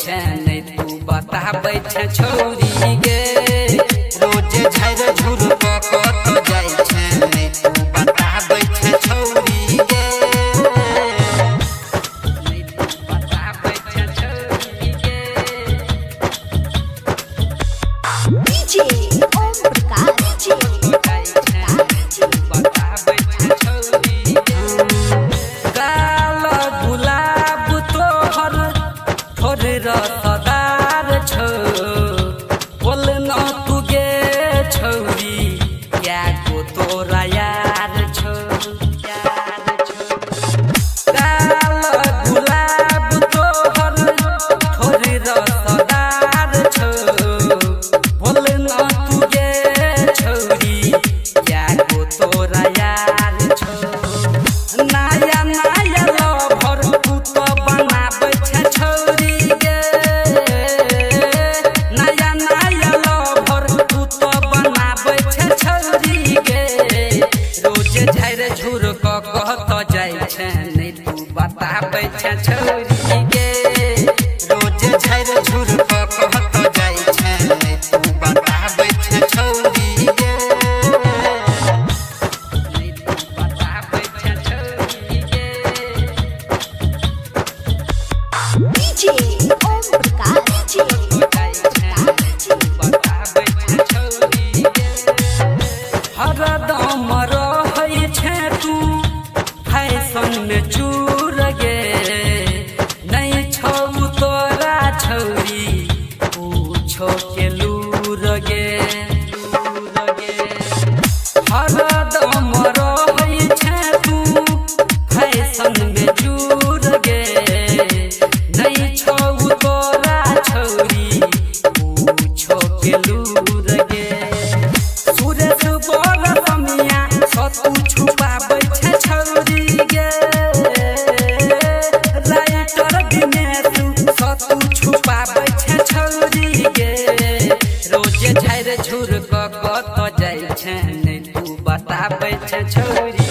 छै नै तू बताबै छै छौरी गे। रोज झाड़ झूर क कत जाइ छै नै तू बताबै छै छौरी गे। नै तू बताबै छै छौरी गे। DJ Om Prakash DJ बताबै छै छौरी गे। गाल गुलाब तोहर थोर रसदार छौ, बोल न तू गे छौरी क्या गो तोरा यार छौ। गाल गुलाब तोहर थोर रसदार छौ, बोल न तू गे छौरी क्या गो तोरा यार छौ। नया नया लभर तू तो बनाबै छै छौरी गे। नया नया लभर तू तो बनाबै छै छौरी गे। रोज झाड़ झूर क कहत जाइ छै नै तू बताबै छै छौरी गे। रोज झाड़ झूर क कहत जाइ छै नै तू बताबै छै छौरी गे। नै तू बताबै छै छौरी गे। DJ Om Prakash DJ हरदम रहै छै तू फैशन में चूर गे, नै छौ तोरा छौरी पूछो के लूर गे। हरदम रहै छै तू फैशन में चूर गे, नै छौ तोरा छौरी पूछो के लूर गे। सुरेश बरसमिया सतु छुपाबै छै छौरी गे। राइटर दिनेश सतु छुपाबै छै छौरी गे। रोज झाड़ झूर क कत जाइ छै नै तू बताबै छै छौरी।